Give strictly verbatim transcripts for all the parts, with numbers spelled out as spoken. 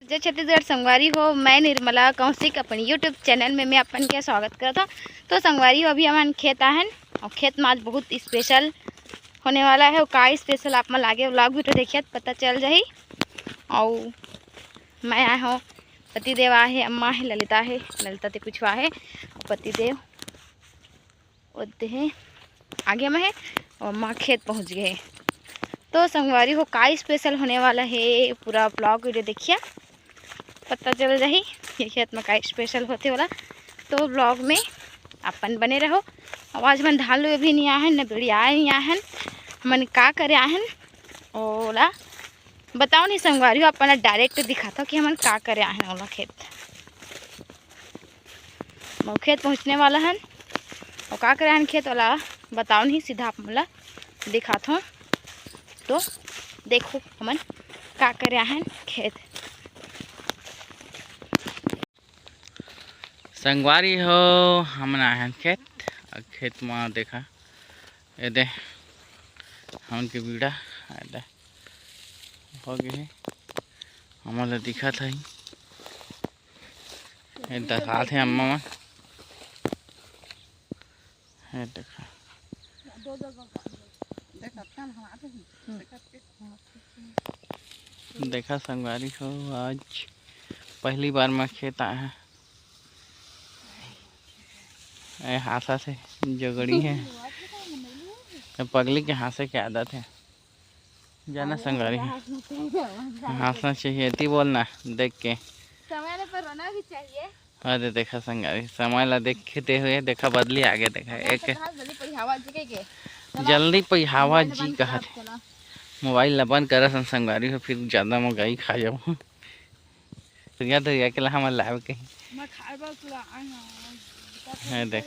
जय छत्तीसगढ़ संगवारी हो, मैं निर्मला कौशिक अपन YouTube चैनल में मैं अपन के स्वागत करत हूँ। तो संगवारी हो, अभी हमन खेत आहन और खेत में आज बहुत स्पेशल होने वाला है। और का स्पेशल आप मन आगे व्लॉग वीडियो देखिए तो पता चल जाही। और मैं आए हूँ, पतिदेव आहे, अम्मा है, ललिता है, ललिता ते कुछ आहे, पतिदेव ओदे हे, आगे में है और अम्मा खेत पहुँच गए। तो संगवारी हो, का स्पेशल होने वाला है, पूरा व्लॉग वीडियो देखिए, पता चल जाही ये खेत में का स्पेशल होते वाला। तो व्लॉग में अपन बने रहो। आवाज मन धान लुए भी नहीं आहन, न बिड़िया नहीं आहन, हमन का करे आहन ओला बताओ नहीं संगवारी हो, अपन डायरेक्ट दिखाता कि हमन का करे आहन ओला खेत। मऊ खेत पहुँचने वाला हन। और का करे आहन खेत वाला बताओ नहीं, सीधा आप मोला दिखात हूँ। तो देखो हमन का करे आहन खेत। संगवारी हो, हमन आहन खेत। अब खेत में देखा, ये दे हमन के बीड़ा, ये दे हो गए हे, हमन ला दिखत है। ये दसात हे अम्मा मन। ये देखा, देखा संगवारी हो, आज पहली बार मैं खेत आया है। ए हांसा से जोगड़ी है, ए पगली के हांसे के आदत है। जाना संगवारी, हांसना चाहिए, ती बोलना देख के। समय पर रोना भी चाहिए। अरे देखा संगवारी, समय ला देखते हुए देखा बदली आगे देखा एक जल्दी पहियावा जी कहत। मोबाइल ला बंद करा सन संगवारी हो, फिर ज्यादा महंगाई खा जाऊँ। दुनिया दुनिया के ला हमर लाइव कहीं। मैं खाए बर पूरा आए हूँ। है देख।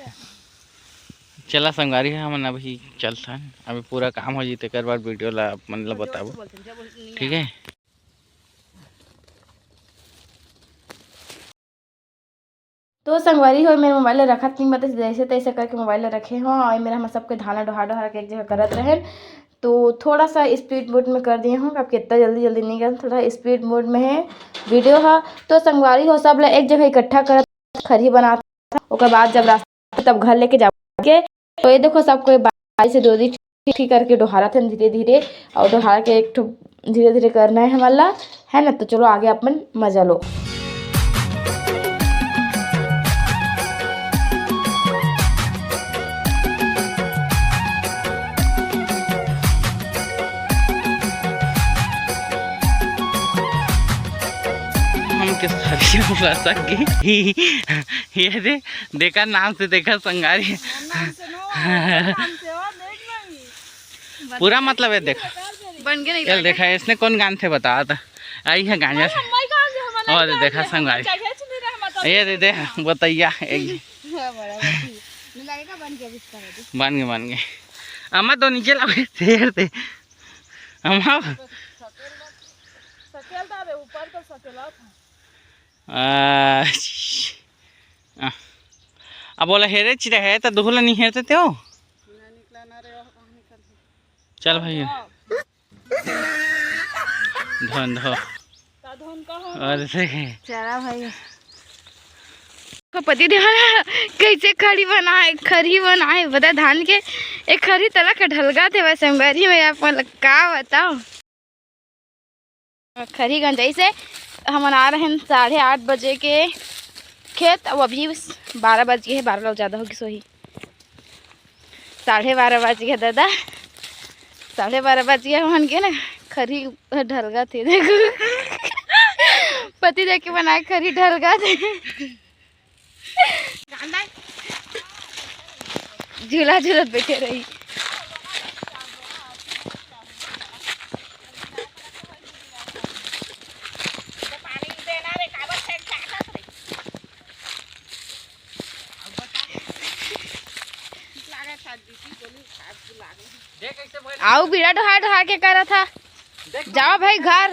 चला संगवारी हो, हमन अभी चलथन, अभी पूरा काम हो जी, तेकर बाद वीडियो ला आप मन ला बताबो। ठीक है। तो संगवारी हो, मेरे मोबाइल ला रखत नहीं बता, जैसे तैसे करके मोबाइल ला रखे हो। और मेरा हम सबके धान ला डोहा डोहा के एक जगह करत रहे, तो थोड़ा सा स्पीड मोड में कर दिए हूँ। अब कितना जल्दी जल्दी नहीं कर, थोड़ा स्पीड मोड में है वीडियो हा। तो संगवारी हो, सब ला एक जगह इकट्ठा करत खरही बनात, ओकर बाद जब रास्ता तब घर लेके जाके। तो ये देखो सब कोई बारी से दो दी ठीक करके डोहारा थे धीरे धीरे, और डोहारा के एक ठो धीरे धीरे करना है हमन ला, है ना। तो चलो आगे अपन मजा लो। हमके सरिया उड़ा सक गई। ये दे, देखा नाम से देखा संगारी। नाम से नो, नाम से हो, देख नहीं। पूरा मतलब है, देखा। बन के नहीं ये देखा, इसने कौन गान थे बता था? आई है गांजा से। और देखा संगवारी। ये दे दे, बताइया, एक। बन गए, बन गए। अम्मा तो नीचे लाओ, शेर थे। अम्मा। सकेल था रे, ऊपर तो सकेला था। आ, आ। अब बोला हेरे चिरा है तो दुहला नहीं हेरते ते हो। चल भाई। धन धो। अरे चला भाई। पति देवरा कैसे खड़ी बनाए, खरी बनाए, बता धान के एक खरी तला के ढलगा थे वैसे हम गरी में आप मन का बताओ। खरी गंजाई से हमन आ रहे हैं साढ़े आठ बजे के खेत, अब अभी बारह बज गए हैं, बारह लोग ज़्यादा होगी सोही। साढ़े बारह बज गए दादा, साढ़े बारह बज गए हमन के ना। खरी ढलगा थे, देखो पति देख के बनाए खरी ढलगा थे। झूला झूलत बैठे रही। आओ बीड़ा डोहा डोहा के करा था। जाओ भाई घर।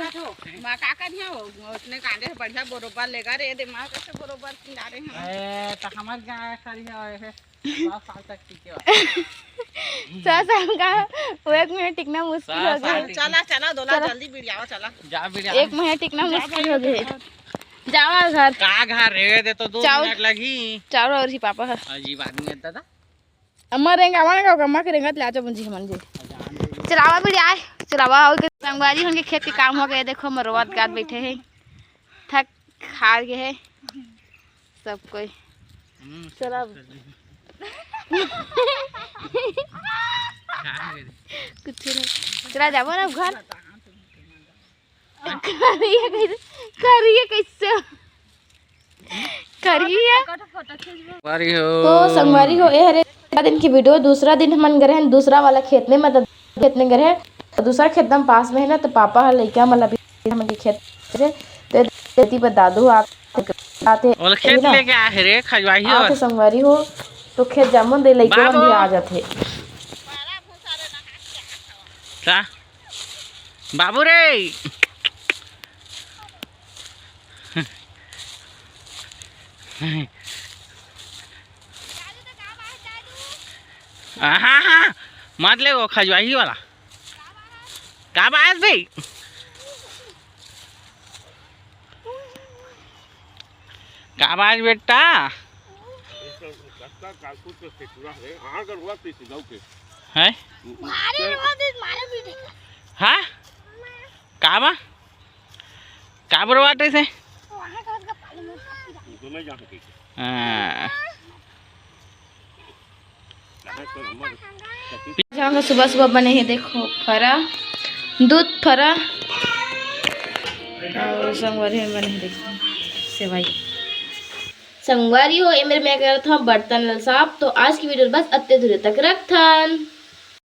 माँ का करिया हो, उसने कांदे से बढ़िया बरोबर लेगा रे, दे माँ कैसे बरोबर किनारे हैं। ए, तो हमार गाय खड़ी है, ए, सौ साल तक टिके वाला। सौ साल का, वो एक मिनट टिकना मुश्किल हो गया। चला, चला, दोला चला। जल्दी बिड़ियावा, चला। जा बिड़िया। एक महीना टिकना मुश्किल हो गया। जावा घर। का घर रे, दे तो दो चाउर। मिनट लगही। चाउर और ही पापा ह। अजीब आदमी है दादा। अम्मा रेंगावा ना का, अम्मा के रेंगत ले आचा बुंजी हमन जी। चलावा बीड़ी आए, चलावा। और के संगवारी होन के खेत के काम हो गए। देखो, मरवात गात बैठे हैं, थक हार गए हैं सब कोई। हम्म, चला। कुछ नहीं, चला जाबो ना घर। करिए कैसे, करिए कैसे, करिए। संगवारी हो। तो संगवारी हो, ये हरे दूसरा दिन की वीडियो। दूसरा दिन हमन गए हैं दूसरा वाला खेत में, मतलब खेत में गए हैं। तो दूसरा खेत दम पास में है ना, तो पापा ह लइका मन ला भी हमन के खेत से, तो खेती पर दादू आते, आते ओला खेत ना। लेके आए हे रे, खजवाही आते होत। संगवारी हो, तो खेत जामुन दे लइका मन बाबू। भी आ जाते। का? बाबू रे। आहा, मत ले वो खजवाही वाला। का बात बे? का बात बेटा? है? हाँ? का बा? का बरवाटे से? हाँ। जहाँ सुबह सुबह बने हे, देखो, फरा, दूध फरा, और संगवारी में बने हे, देखो, सेवई। संगवारी हो, ए मेर मैं करत हंव बर्तन ल साफ। तो आज की वीडियो बस अत्ते दूर तक रखथन।